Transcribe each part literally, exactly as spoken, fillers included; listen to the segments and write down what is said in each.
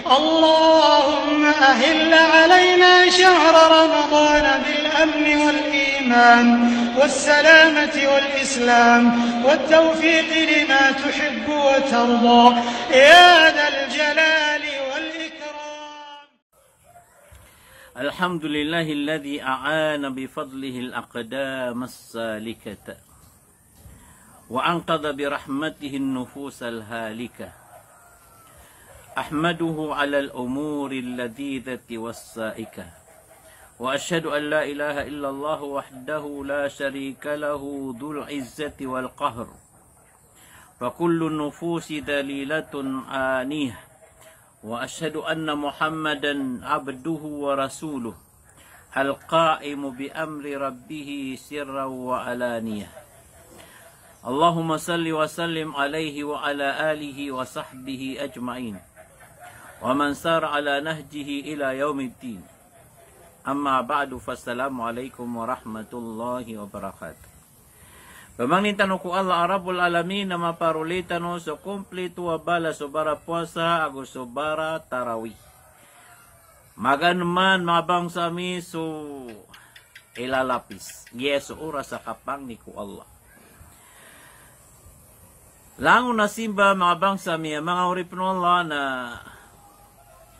اللهم أهل علينا شهر رمضان بالأمن والإيمان والسلامة والإسلام والتوفيق لما تحب وترضى يا ذا الجلال والإكرام. الحمد لله الذي أعان بفضله الأقدام السالكة وأنقذ برحمته النفوس الهالكة. أحمده على الأمور اللذيذة والسائكة. وأشهد أن لا إله إلا الله وحده لا شريك له ذو العزة والقهر. فكل النفوس ذليلة عانية. وأشهد أن محمدا عبده ورسوله القائم بأمر ربه سرا وعلانية. اللهم صل وسلم عليه وعلى آله وصحبه أجمعين ومن سار على نهجه إلى يوم الدين. أما بعد، فالسلام عليكم ورحمة الله وبركاته. Pamangnin tano ko Allah a Rabbul Alamin na maparoli tano so komplito a balas o bara powasa ago so bara tarawih. Magaan man, manga bangsa mi, so ilalapis, giya so oras a kapangni ko Allah. Langon a simba, manga bangsa mi, a manga oripn o Allah na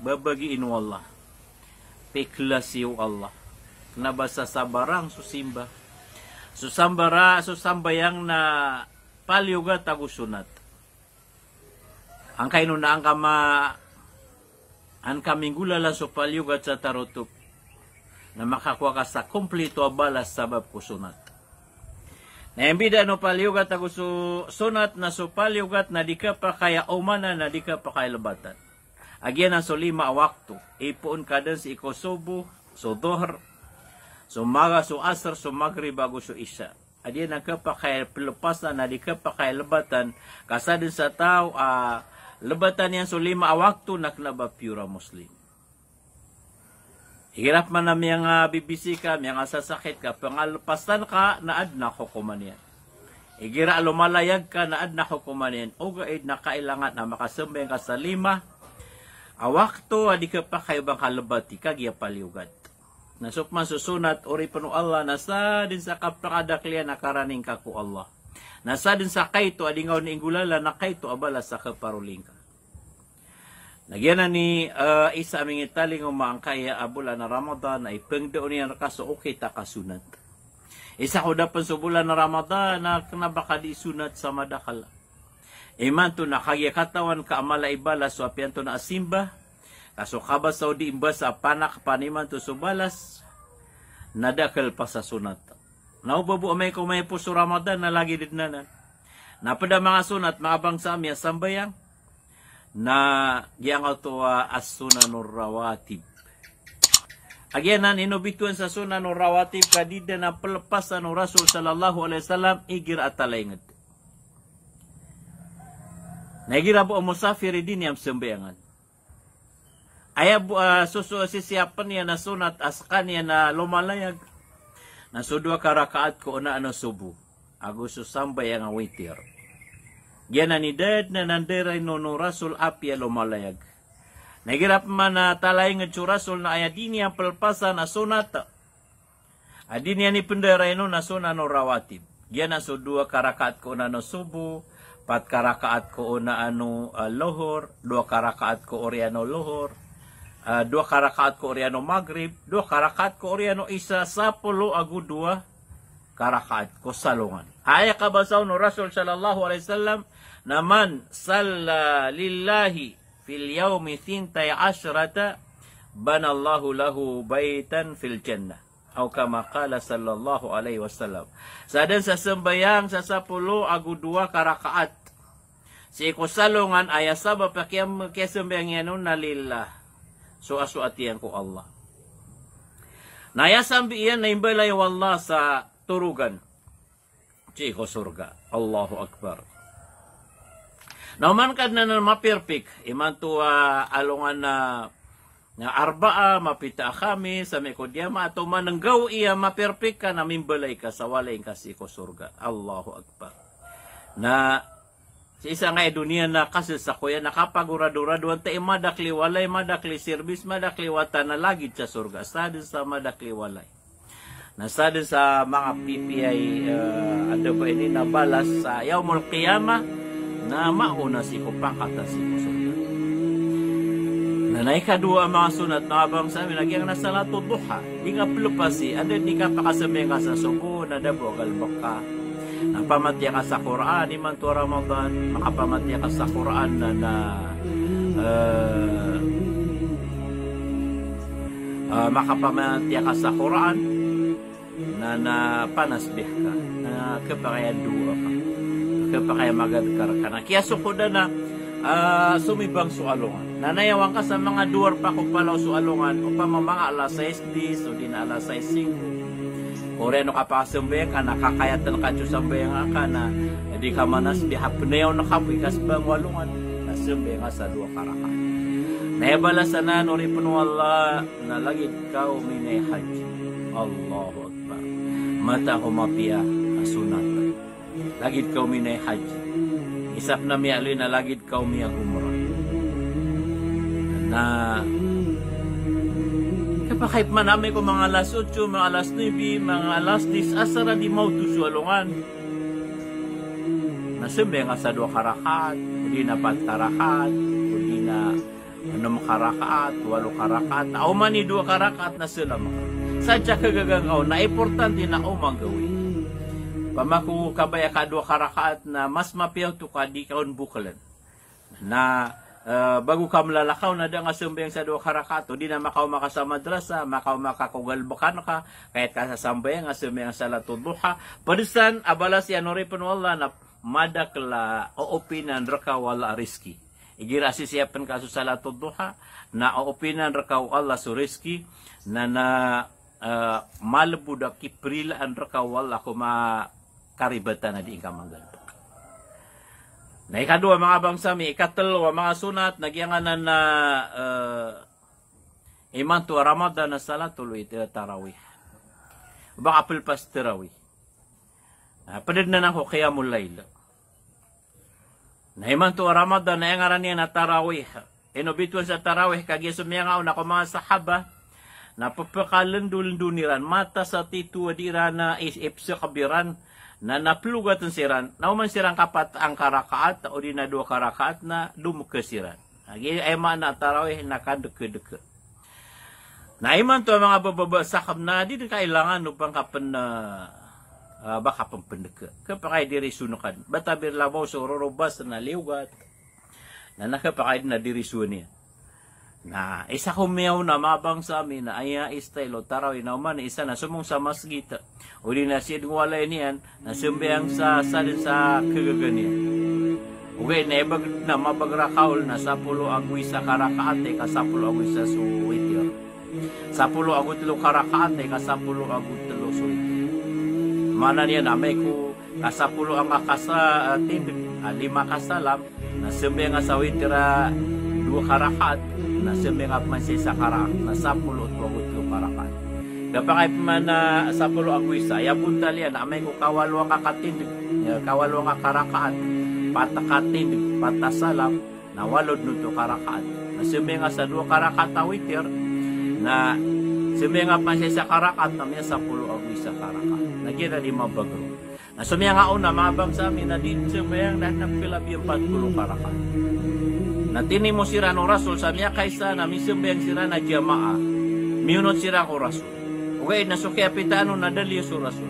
babagiin o Allah. Piklasi o Allah. Kna ba sa sabarang so simba. So sambara, so sambayang na paliyogat ago sonat. Angkaino na angka ma-, angka minggolalan so paliyogat sa tarotop, na makakowa ka sa komplito a balas sabap ko sonat. Na imbidaan o paliyogat ago so sonat na so paliyogat na di kapakay a omanan, na di kapakay a lebatan. A giyanan so lima a wakto, ipoon ka dn sii ko sobo, so dohr, so maga, so asr, so magrib ago so isha. A di anan kapakay a pelepasan, a di kapakay a lebatan, ka sadn sa taw a lebatan iyan so lima a wakto na kna ba piyor a Muslim. Igira pman a miyangabibisi ka, miyangasasakit ka, pengalepasan ka na adn a hokoman iyan. Igira lomalayag ka na adn a hokoman iyan. Ogaid na kailangan a makasambayang ka sa lima a wakto a di kapakay o ba ngka lebati, kagiya paliyogat. Na so pman so sonat, oripn o Allah, na sadn sa kapakadakl iyan a karani ngka ko Allah. Na sadn sa kaito a di ngka on inggolalan na kaito a balas a kaparoli ngka. Na giyanan i, eh, isa a mingitalingoma angkaya a bolan a Ramadan a ipngdaon iyan rka so okit a kasonat. Isa ko da pn so bolan a Ramadan na kna ba ka di sonat sa madakl. Imanto na kagiya katawan ka a mala i balas so apiya antonaa a simba, ka so kabasa o di mbasa a panakpan imanto so balas, na da kalpas a sonat. Na o ba bo amay ko maipos so Ramadan na lagid dn anan. Na pd a manga sonat, manga bangsa mi, a sambayang, na giyangkoto a as-sunanur rawatib. A giyanan i inobitowan sa sunanur rawatib ka di dn a pelepasan o Rasul sallallahu alaihi wasallam igira a talaingd. Na igira bo a mosafir i di niyan sambayangan. Aya bo a soso a sisiyapn iyan a sonat a skaniyan a lomalayag na so dowa ka rakaat ko onaan o sobo ago so sambayang a witir. Giyanan i da dn a nandarain o Rasul apiya lomalayag. Na igira pman a talaingd so Rasul na aya di niyan pelepasan a sonat a di niyan ipndarai on na sunanur rawatib. Giyanan so dowa ka rakaat ko onaan o sobo, pat ka rakaat ko onaan o, ah, lohor, dowa ka rakaat ko oriyan o lohor, ah, dowa ka rakaat ko oriyan o magrib, dowa ka rakaat ko oriyan o isa, sapolo ago dowa ka rakaat ko salongan. Aya kabasa on o Rasul sallallahu alaihi wasallam na, "Man salla lillahi fil yaumi thintai asyrata, banallahu lahu baitan fil jannah." Aw kama qala sallallahu alaihi wasallam. Sadn sa sambayang sa sapolo ago dowa ka rakaat sii ko salongan, aya sabap a kiyam-, kiyasambayang iyan on na lillah. So asoat iyan ko Allah. Na aya sambi iyan na imbalay o Allah sa torogan sii ko sorga. Allahu Akbar. Na oman ka dn anan mapirpik, imanto a alongan a, na Arbaa, mapita a Khamis, amay ko Diyama, oto man nggawii a mapirpik ka na mimbalay ka sa walay ngka sii ko sorga. Allahu Akbar. Na Sii sangkai a doniya na kasasakoyan, na kapagoradorado antaa i madakl i walay, madakl i sirbis, madakl i wata na lagid sa sorga. Sadn sa madakl i walay. Na sadn sa manga pipiyai, eh, a da ba ini na balas sa Yawmul Qiyamah, na maona sii ko pangkatan sii ko sorga. Na, na ikadowa a manga sonat, manga bangsa mi, na giyangkanan a salatul duha. Di ngka plpasi, anda di kapakasambayang ka sa sobo, na da bo a galbk ka. Na pamatiya ka sa Qur'an, imanto a Ramadan, makapamatiya ka sa Qur'an na, na, eh, eh, makapamatiya ka sa Qur'an, na, na panasbih ka, na khapakay a doa ka, khapakay a magadkar ka, na kiyasokodan a, ah, somibang so alongan. Na nayawan ka sa manga dowa rpakopalaw so alongan, opama manga alas sais diyes, odi na alas sais singko. Oriyan o kapakasambayang ka na kakayatan ka so sambayang ka na di ka manasbih, pnayawn ka bo i kasbang o alongan, na sambayang ka sa dowa ka rakaat. Na aya balasan anan, oripn o Allah, na lagid ka ominay hajj. Allahu Akbar. Mataan ko mapiya a sonat. Lagid ka ominay hajj. Isa pn a miyaaloy na lagid ka omiyag umrah. Na kapakay pman amay ko manga alas otso, manga alas nuwebe, manga alas diyes, asar a di maoto so alongan, na sambayang ka sa dowa ka rakaat, odi na pat ka rakaat, odi na anom ka rakaat, walo ka rakaat, na oman i dowa ka rakaat na salam ka. Sadn sa khagaga ngka on, na importante na oman gawii. Opama ko kabaya ka dowa ka rakaat na mas mapiya oto ka di ka on bokln. Na, eh, bago ka mlalakaw na da ngka sambayang sa dowa ka rakaat, odi na makaoma ka sa madrasa, makaoma ka ko galbkan ka, kayat ka sa sambayang, ngka sambayang salatul duha. Pd san a balas iyan, oripn o Allah, na madakl a oopinan rka o Allah a rizki. Igira sisiyapn ka so salatul duha, na oopinan rka o Allah so rizki, na, na, eh, malbod a kiprilaan rka o Allah ko manga karibatan a dii ngka manggalbk. Na ikadowa, manga bangsa mi, ikatlo a manga sonat, na giyangkanan a, eh, imanto a Ramadan na salatul wit-, eh, tarawih. Ba ka plpas tarawih. Na pd dn anan ko qiyamul layl. Na imanto a Ramadan na aya ngaran iyan na tarawih. Ino bitowan sa tarawih? Kagiya so miyanga on a ko manga sahaba na pphakalndolndon iran, matas a tito a dii ran a is-, ipskb iran, na, na plogatn siran, na oman siran kapat angka rakaat, odi na dowa ka rakaat, na domka siran. Lagid aya maana a tarawih na kandkdka. Na imanto a manga bababa sakm na di dn kailangan o ba ngka pn, eh, eh, ba ka pn pndka. Khapakay diriso ngka dn. Ba tabiya labaw so rorobas na liyogat. Na, na khapakay dn a diriso niyan. Na isa ko miyaona, manga bangsa mi, na aya style o tarawih na oman i isa na somong sa masgit, odi na sii dn ko walay niyan, na sambayang sa sadn sa khagaga niyan. Ogaid na aya bag-, na mabagr a kawl na sapolo ago isa ka rakaat, ika sapolo ago isa so witir. Sapolo ago tlo ka rakaat, ika sapolo ago tlo so witir. Maana niyan na amay ko kasapolo angka kasa-, ah, tindg, ah, lima ka salam, na sambayang ka sa witir a dowa ka rakaat, na sambayang ka pman sa isa ka rakaat, na sapolo ago tlo ka rakaat. Khapakay pman a sapolo ago isa, aya bontal iyan, amay ko kawalo angka ka tindg, eh, kawalo angka ka rakaat, pat ka tindg, pat a salam, na walo dn oto ka rakaat. Na sambayang ka sa dowa ka rakaat a witir, na sambayang ka pman sa isa ka rakaat, na miyasapolo ago isa ka rakaat. Na giya na di mabagr on. Na so miyanga on a manga bangsa mi na di sambayang na kna pila biya mpat polo ka rakaat. Na tinimo siran o Rasul sa miyakaisa na misambayang siran a jamaah. Miyonot siran ko Rasul. Ogaid na so kiyapitaan on na da liyo so Rasul.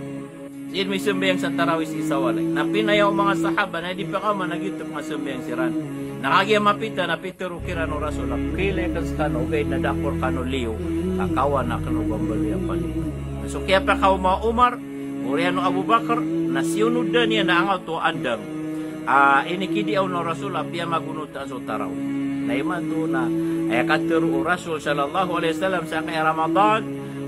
Sii dn misambayang sa tarawih sii sa walay. Na pinayaw o manga sahaba na di pakaoma na giyoto pn a sambayang siran. Na kagiya mapita na pitharo kiran o Rasul a kailay akn skano, ogaid na da ko rkano liyo, ka kawan akn o ba mbaloy a palipad. Na so kiyapakaoma o Umar, oriyan o Abu Bakr, na siyonodan iyan a angkoto a andang a inikidiyaw o Rasul a piyamagonotan so tarawih. Na imanto na aya katharo o Rasul sallallahu alaihi wasallam sangkai a Ramadan,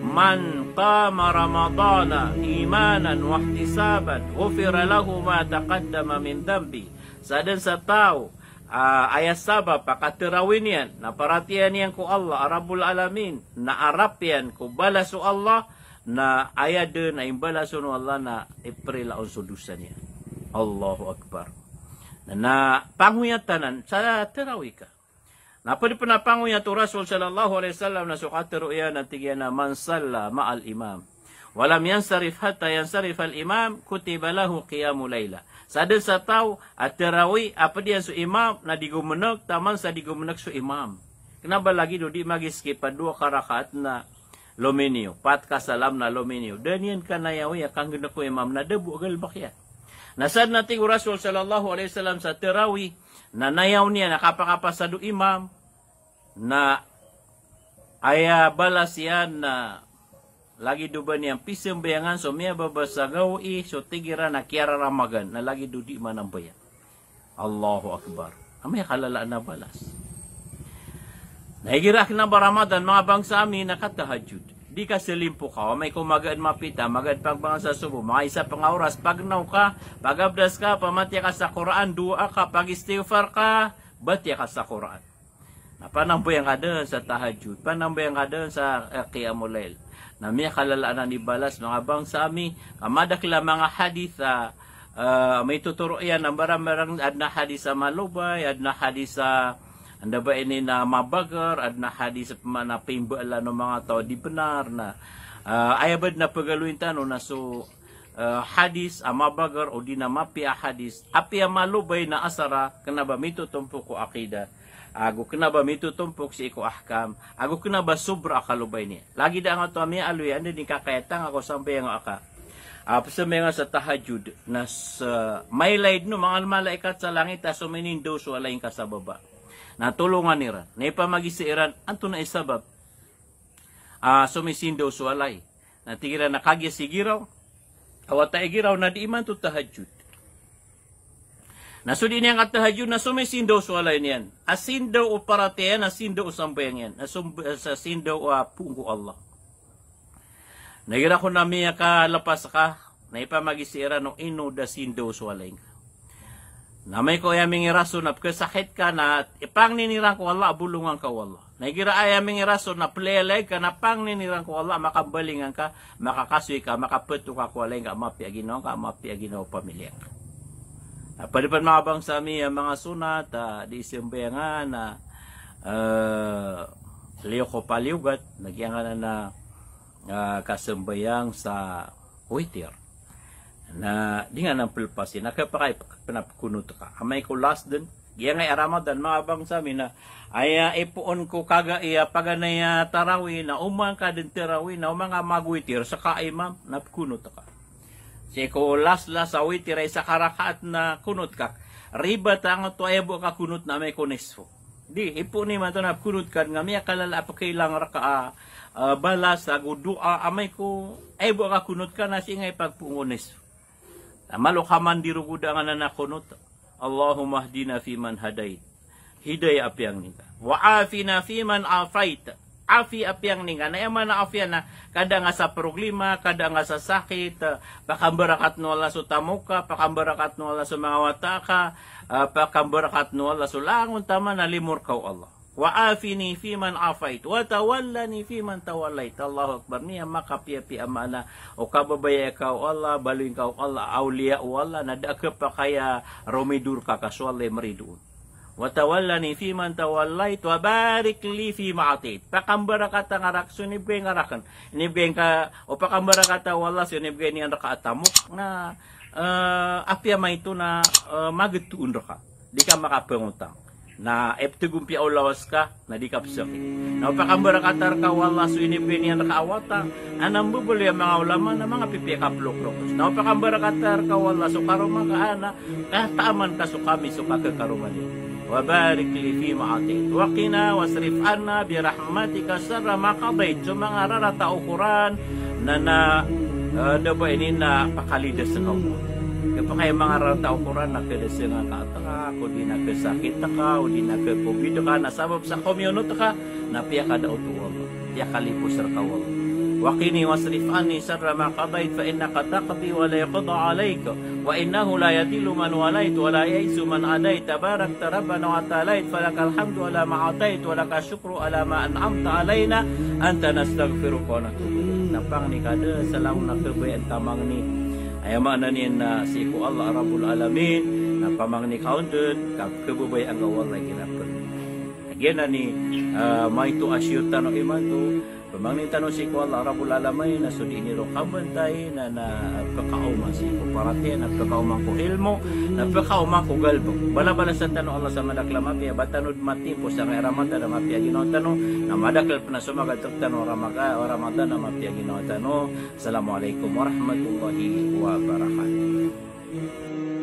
"Man qama Ramadana imanan wahtisaban, ghufira lahu ma taqaddama min dhanbi." Sadn sa taw a aya sabap a katarawih niyan na paratiyaya niyan ko Allah a Rabbul Alamin, na arap iyan ko balas o Allah, na aya dn a imbalason o Allah na iprila on so dosa niyan. Allahu Akbar. Na pangoyat anan sa tarawih ka. Na pd pn a pangoyat o Rasul sallallahu alaihi wasallam na so katharo iyan na tig iyan a, "Man salla ma'al imam wa lam yansarif hatta yansarifal imam, kutiba lahu qiyamu laila." Sadn sa taw a tarawih a pd iyan so imam na di gomnk taman sa di gomnk so imam. Kna ba lagid o di magiskip a dowa ka rakaat na lomi niyo, pat ka salam na lomi niyo. Da niyan kanayawi a kanggnk o imam na da bo a galbk iyan. Na sadn a tig o Rasul sallallahu alaihi wasallam sa tarawih na nayaw niyan a kapakapasad o imam, na aya balas iyan na lagid o ba niyan pisambayangan so miyababa sa gawii, so tig iran a kiyararamagan, na lagid o di manambayang. Allahu Akbar. Amay ka lalaan a balas. Na igira a kna ba Ramadan, manga bangsa ami, na katahajjud. Di ka salimpok ka, amay ko magaan mapita, magaan pagbangon sa sobo, manga isa pn a oras, pagnaw ka, pagabdas ka, pamatiya ka sa Qur'an, doa ka, pagistighfar ka, batiya ka sa Qur'an. Na panambayang ka dn sa tahajjud, panambayang ka dn sa, eh, qiyamul lail. Na miyakalala anan i balas, manga bangsa ami, ka madakl a manga hadith a, eh, mitotoro iyan a mbarambarang, adn a hadith a malobay, adn a hadith a, anda ba ini, na mabagar, adn a hadith a pman a pimbaalan o manga taw a di bnar, na, eh, aya ba dn a pagaloyin tano na so, eh, hadith a mabagar odi na mapiya a hadith, apiya malobay na asar a kna ba mitotompok ko aqidah, ago kna ba mitotompok sii ko ahkam, ago kna ba sobra a kalobay niyan. Lagid angkoto a miyaaloy a anda dn i kakayatang ako sambayang aka, ah, psambayangan sa tahajjud, na sa mailay dn o manga malaikat sa langit a somisindaw so walay ngka sa baba. Na tolongan iran, na ipamagisa iran, antonaa i sabap a somisindaw so walay. Na tig iran a kagiya si giraw, a wata i giraw na di imanto tahajjud. Na so di niyan katahajjud na somisindaw so walay niyan. A sindaw o paratiyaya, a sindaw o sambayang iyan. A som-, sa sindaw a poon ko Allah. Na igira kon a miyakalepas ka, na ipamagisa iran o ino da sindaw so walay ngka. Na amay ko aya mingirason na pkhasakit ka na ipangnin iran ko Allah a bolongan ka o Allah. Na igira aya mingirason na plalayag ka na pangnin iran ko Allah a makambalingan ka, makakasoy ka, makapeto ka ko walay ngka, mapiya ginawa ngka, mapiya ginawa o pamilya ngka. Na pd pn manga bangsa ami a manga sonat a di sambayangan na, eh, liyo ko paliyogat, na giyangkanan a, ah, kasambayang sa witir. Na di ngka nan plpasin, na khapakay pn a pkunot ka. Amay ko last dn, giyangkai a Ramadan, manga bangsa ami, na aya ipoon ko kagai a paganay a tarawih, na oman ka dn tarawih, na oman ka magwitir, ska imam, na pkunot ka. Sii ko last-last a witir a isa ka rakaat na kunot ka. Ribat angkoto a aya bo a kakunot na amay ko nisfu. Di, ipoon imanto na pkunot ka dn nga miyakalala a pkailang rka a, ah, balas ago doa, amay ko aya bo a kakunot ka na sii nga ipagpoon ko nisfu. Na malo ka man di rogo da nganan a kunot. Allahumma hdina fiman hadait. Hidayah a piyangni ngka. Wa afina fiman afait. Afi a piyangni ngka. Na aya maana afi na kada ngka sa problema, kada ngka sa sakit, ah, pakambarakatn o Allah so tamok ka, pakambarakatn o Allah so manga wata ka, ah, pakambarakatn o Allah so langon taman a limo rka o Allah. Wa afini fiman afait, wa tawallani fiman tawallait. Allahu Akbar. Niyan makapiyapiya a maana o kababaya ka o Allah, baloy ngka o Allah, awliya o Allah, na da a khapakay a romido rka ka so Allah i mrido on. Wa tawallani fiman tawallait, wa barik li fima atait. Pakambarakata ngka rakn so inibgay ngka rakn. Inibgay ngka, o pakambarakata o Allah so inibgay niyan rka a tamok na, eh, apiya maito na, eh, magtoon rka. Di ka makapangotang. Na iptgompiya o lawas ka, na di ka psakit. Na o pakambarakata rka o Allah so inibgay niyan rka a wata, a na mbabaloy a manga ulama na manga pipiya ka plokrokos. Na o pakambarakata rka o Allah so karoma ka a na kataaman ka so kami so kakhakaroma niyan. Wa barik li fima atait. Wa qina wasrif anna bi rahmatika sharra ma qadait. So manga rarata o Qur'an, na, na, eh, da ba ini na pakalidas ngka o Qur'an. Khapakay a manga rarata o Qur'an na kalidas ngka ka a trak, o di na khasakit ka, o di na khakovid ka, na sabap sa komiyonot ka, na piyakadaot o Allah. Piyakalipos rka o Allah. Wa qini wasrif anni sharra ma qadait fa innaka taqdi wa la yuqda alaik. Wa innahu la yadhillu man walait wa la yu'izzu man adait. Tabarakta rabbana wa ta'alait. Falakal hamdu ala ma atait wa laka shukru ala ma an'amta alaina. Anta nastaghfiruka wa natubu ilaik. Na pangni ka da sa langon a khabayaan ka mangni. Aya maana niyan na sii ko Allah Rabbul Alamin. pamangni ka on den, ka khababayaan ka o Allah igira pn. Giyanan i, ah, maito a share tano imanto, pamangnin tano sii ko Allah Rabbul Alamin, na so dii niyo kambantay, na, na pkaoma sii ko paratiyaya, na pkaoma ko ilmo, na pkaoma ko galbk. Balabalasan tano o Allah sa madakl a mapiya, ba tano dn matimpo sangkai a Ramadan a mapiya ginawa tano, na madakl pn a somagat rktano a Ramaka-, a Ramadan a mapiya ginawa tano. Assalamu alaikum warahmatullahi wabarakatuh.